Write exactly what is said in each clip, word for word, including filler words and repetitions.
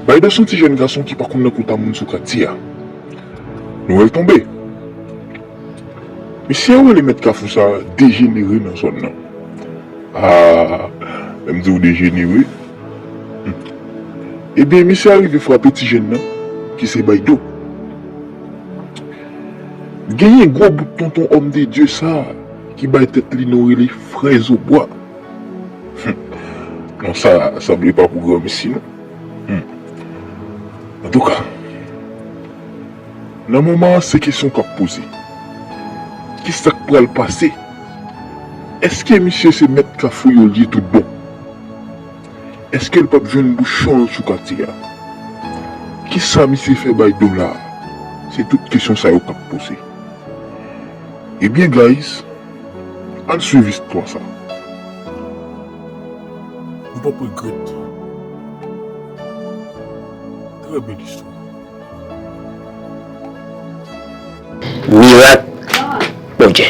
Baido se yon ti jèn gason ki pa konn nan kota moun sou katye a. Nou wè l tonbe. Mesye yo rele mèt kafou sa a dejenere nan zòn nan. Ah, lè m di w dejenere, hmm. Ebyen, misye arive frape ti jèn nan, ki se Baido. Genyen gwo bout tonton òm de Dye sa a ki bay tèt li non rele Frè Zobwa. Hmm. Non, sa sanble pa pou granmesi, non. Hmm. Antouka, nan moman an, se kesyon k ap poze. Kisa k pral pase? Èske misye se mèt kafou yo l ye tout bon? Èske l p ap jwenn bouchon l sou katye a? Kisa misye fè Baido la a? Se tout kesyon sa yo k ap poze. Ebyen, guys, ann swiv istwa sa. Ou p ap regrèt. Trè bèl istwa. Mirak Bondye.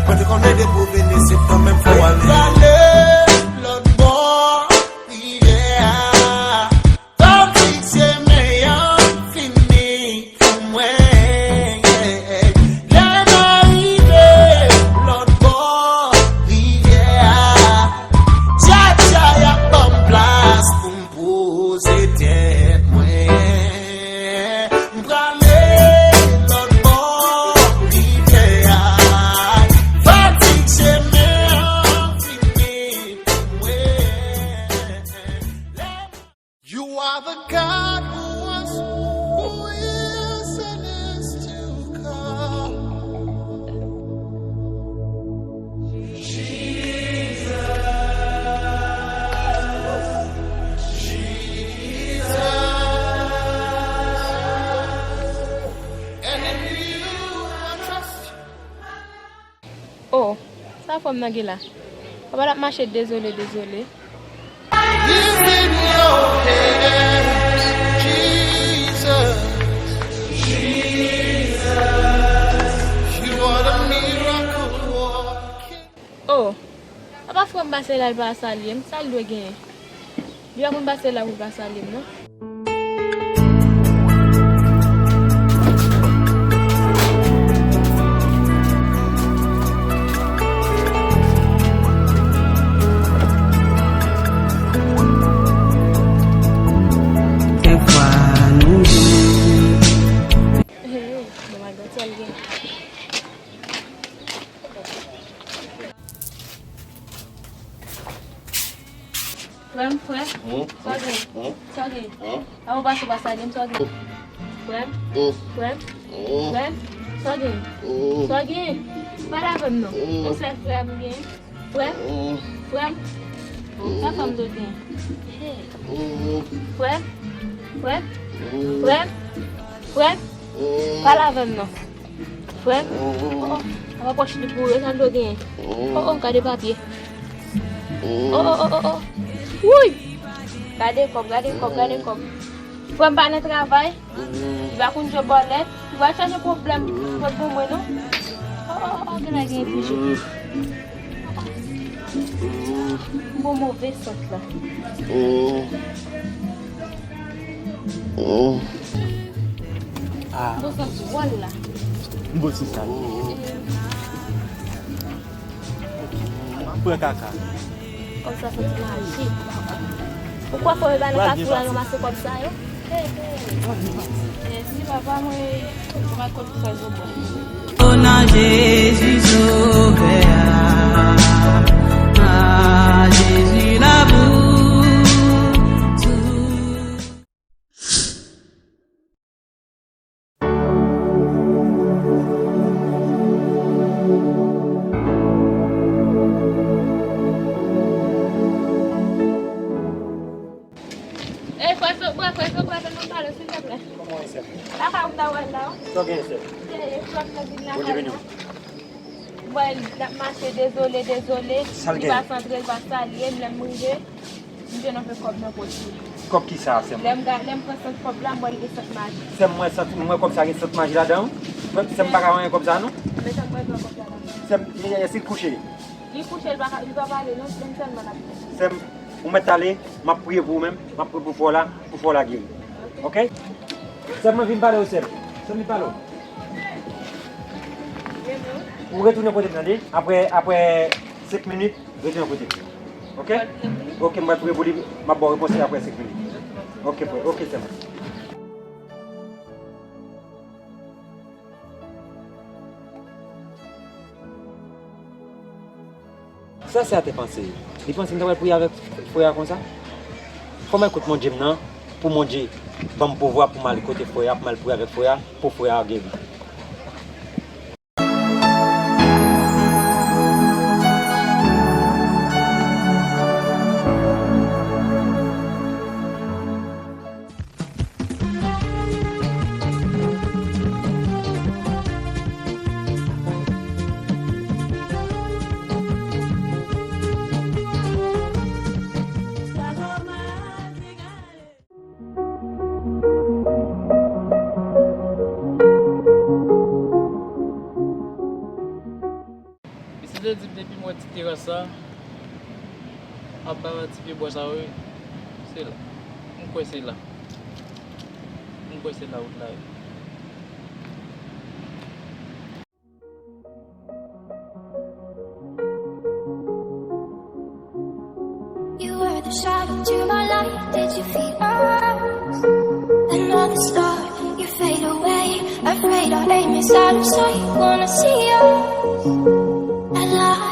Mwen te konnen depi w vini, se kanmenm fò w ale. Lòt bò rivyè a, tandis se meyè fini pou mwen. Lè m arive lòt bò rivyè a, dja dja y ap ban m plas pou m poze tèt mwen. M prale lòt bò rivyè a. Fatig chemen an fini pou mwen. You are the God who was, who is, and is to come. Jesus, Jesus, and in you I trust. Oh, sa fanm nan gen la? Papa l ap mache dezole, dezole. Is in your hands, Jesus, Jesus. You are the miracle working. Oh, apa frè m pase la, l pa salye m, sa l dwe genyen? Li pa konn pase la pou l pa salye m, non. Hey, hey, bon, madanm, sa l gen? Frè m, frè m. Hum, sa w gen? Hum, sa w gen? Hum. Avan w pase pa sa gen, sa w gen? Frè m, frè m, frè m, sa w gen? Sa w gen? Pale avè m non. Yon sèl frè m gen. Frè m, frè m. Sa fanm do gen? Frè m, frè m, frè m, frè m. Pale avè m non. Frè m. Oh, oh. Apa pòch li boure, sa l dwe genyen? Oh, oh, gade papye. Oh, oh, oh, oh, oh. Wouy! Gade kòb, gade kòb, gade kòb. Frè m pa nan travay. Li pa konn jwe bòlèt. Li pa chache pwoblèm. Pot pou mwen, non? Oh, oh, oh, gen la gen pije. M bon move sant la. Ah. M bon santi wòl la. M bon ti sa. M ap pran kaka. Kòb sa santi maji. Ou kwè fò yo ba nan kafou la ranmase kòb sa yo? Mèsi papa mwen, mwen kot frè Zobwa. Nan Jezi Sovè a, a Jezi la pou tou. Ey, frè Zobwa, frè Zobwa, fè nou pale, silvouplè. Kòman w ye, sè m? Lakay ou m ta wè la. Sa w genyen, sè m? Ey, frè m nan vin lakay la. Bondye beni w. Mwen, l ap mache dezole, dezole. Sa l genyen? Li pa santre, li pa salye m, lè m rive. M jwenn anpe kòb nan pòch li. Kòb ki sa, sè m? Lè m ga-, lè m pran sant kòb la, m wè l gen sant maji. Sè m, mwen santi, mwen kòb sa gen sant maji ladan l. Sè m, pa ka manyen kòb sa non. Mezanmi, mwen pran kòb la ladan. Sè m, li, èske l kouche? Li kouche, li pa ka, li pa pale, non, se sèlman l ap fè. Sè m, ou mèt ale, m ap priye pou ou menm, m ap priye pou frè w la, pou frè w la geri. Ok? Sè m, mwen vin pale w, sè m. Sè m, vin pale w. Ou retounen kote m, tande? Apre, apre senk minit, retounen kote m. Ok? Ok, m ap priye pou li, m ap ba w repons li apre senk minit. Ok, frè, ok, sè m. Sa sè a te panse? Li panse m ta pral priye avèk frè a konsa? Fò m al kot Bondye m nan, pou Bondye ban m pouvwa pou m al kote frè a, pou m al priye avèk frè a, pou frè a geri. Misye te di m depi m wè ti teras sa ap bay ti pye bwa sa yo, se la. M kwè se la. M kwè se la wout la ye. You were the shadow to my light. Did you feel us? Another star, you fade away. Afraid our aim is out of sight. Wanna see us alive.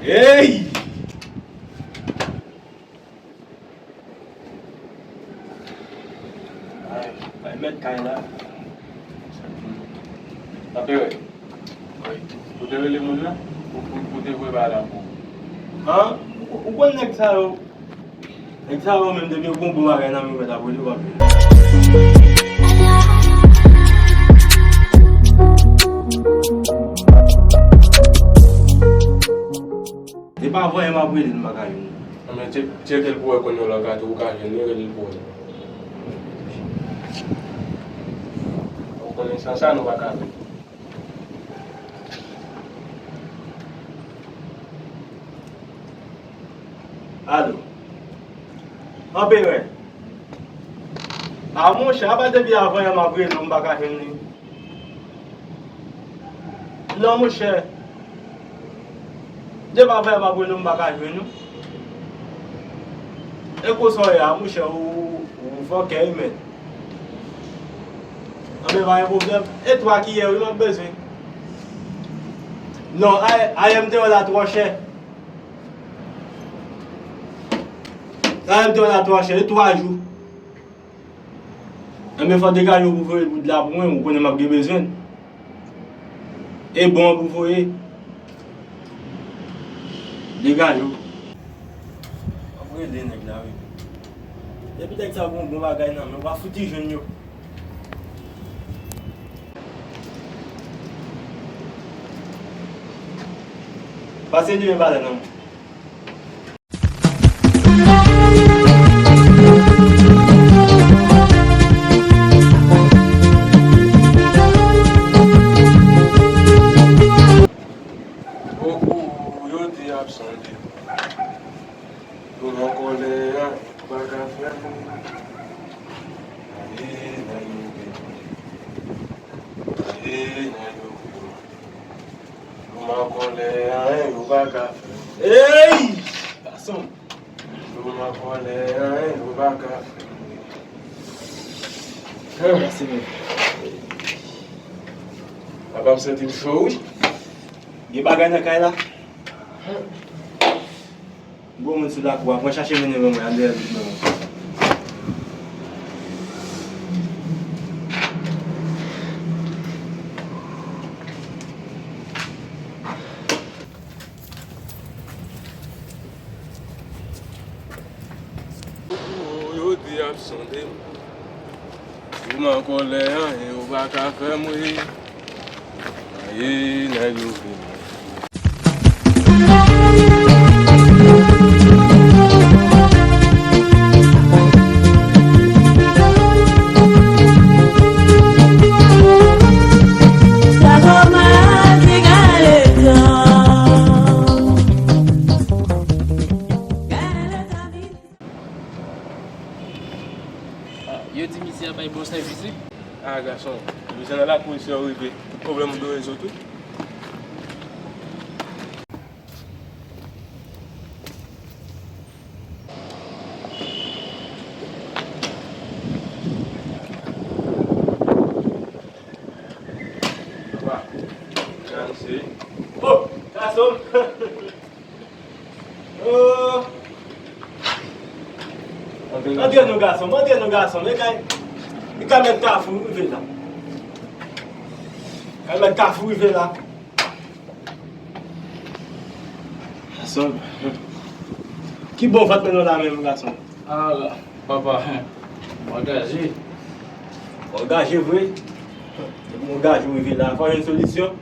Hey! Ay, ay, mèt kay la. Tanpere. Wi. Ou te rele moun nan? Ou, ou, ou te voye bagay la pou ou? Han? Ou, ou konn nèg sa yo? Nèg sa yo menm, depi yo gon bon bagay nan men yo, mèt ap rele, w ap vini. Se pa voye m ap rele l, m pa ka jwenn li. Anben, tcheke l pou wè kounye a la, ou ka jwenn li, rele l pou wè. Ou konnen san sa nou pa ka viv. Alo. Anperè. A monchè, apa depi avanyè m ap rele w, m pa ka jwenn li? Non, monchè. Depi avanyè m ap rele w, m pa ka jwenn ou. E konsa w ye a, monchè, ou, ou fòkè, wi, men. Anben, pa gen pwoblèm. E twa kiyè, wi, m ap bezwen. Non, a, ayè m te wè l la twò chè. Ayè m te wè l la twò chè, e twa jou. Anben, fò degaje w pou voye bout la pou mwen, ou konnen m ap gen bezwen l. E bon an pou voye. Degaje w. W ap rele nèg la, wi. Depi nèg sa gon bon bagay nan men, w ap fouti jwenn yo. Pase li men balè nan men. Bokou yo te ap sonde. Pou nan kòlè a, yo pa ka fè m. Aye, nan yo pè. Aye, nan yo pè. Pou nan kòlè a, yo pa ka fè m. Ey! Gason! Pou nan kòlè a, yo pa ka fè m. Ah, Senyè. Papa, m santi m cho, wi. Gen bagay nan kay la. Gwo moun sou lakou a, pran chache mennen ban mwen, al dèyè vit nan. Yo di y ap sonde m. Ou m an kòlè, anyen ou pa ka fè m ri. Ayi, nèg yo vini. Ah, yo di misye a bay bon sèvis, wi. Ah, gason, misye nan lakou isi a rive. Tout pwoblèm ou dwe rezoud tou. Papa, jan se. Oh, gason! Oh. Antre non, gason, antre non, gason. E kay, e kay mèt Kafou rive la. Kay mèt Kafou rive la. Gason. Ki bò w ap mennen la menm, gason? Ah, papa, m angaje. Ou angaje vre? Depi w angaje w rive la, fò w jwenn solisyon.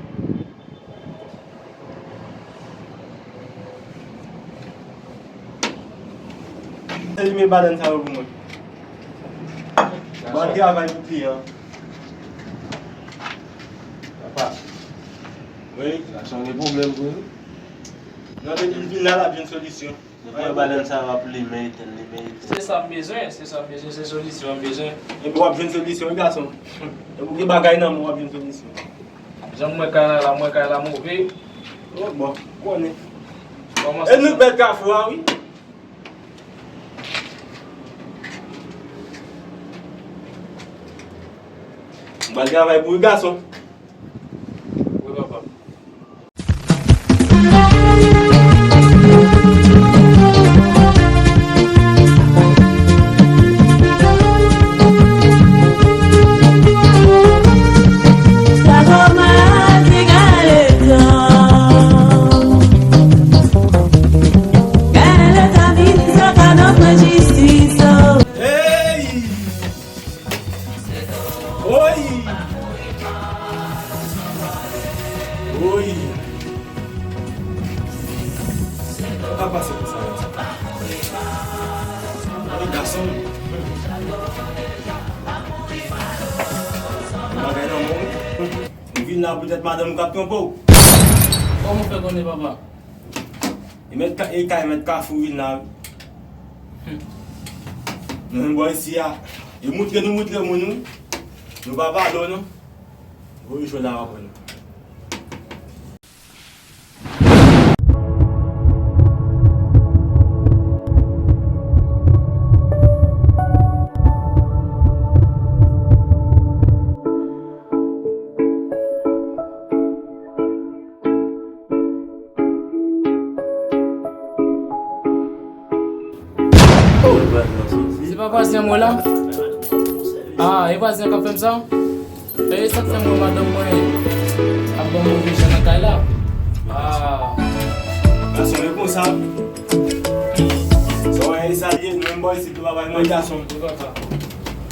Sezi men badann sa yo pou mwen. Bon travay pou kliyan. Papa. Wi. Gason gen pwoblèm vre wi. Non, depi l vin la, l ap jwenn solisyon. Depi w wè badann sa yo ap limen etenn, limen etenn. Se sa m bezwen, se sa m bezwen, se solisyon m bezwen. Epi w ap jwenn solisyon wi gason. Depi w gen bagay nan men w, w ap jwenn solisyon. Jan m wè kay la, la, m wè kay la move. Oh, bon, konnen. Kòman e sa? Nou bèl Kafou a, wi. M pral travay pou wi gason. Wi, papa. Hey! Oy! Oy! Sa ka pase konsa la? Oy, gason! Bagay nan men w wi. Ou vin la poutèt madanm ou k ap twonpe w. Kòman w fè konnen, papa? E mèt ka-, e kay mèt Kafou vin la wi. Hmm. Nou menm bò isi a. E moutre nou moutre moun wi. Nou pa pale w non. Voye cho la w ap wè nou. Se pa vwazen mwen la? Ah, e vwazen k ap fè m sa? E sa k fè mwen madanm mwen ap ban m move jan nan kay la? Ah. Gason e konsa. Sa w wè e sa l ye, nou menm bò isit nou pa bay manje gason.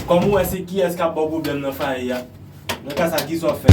Kòm ou wè se kiyès k ap ba w pwoblèm nan fayi a? Nan ka sa, kisa w ap fè?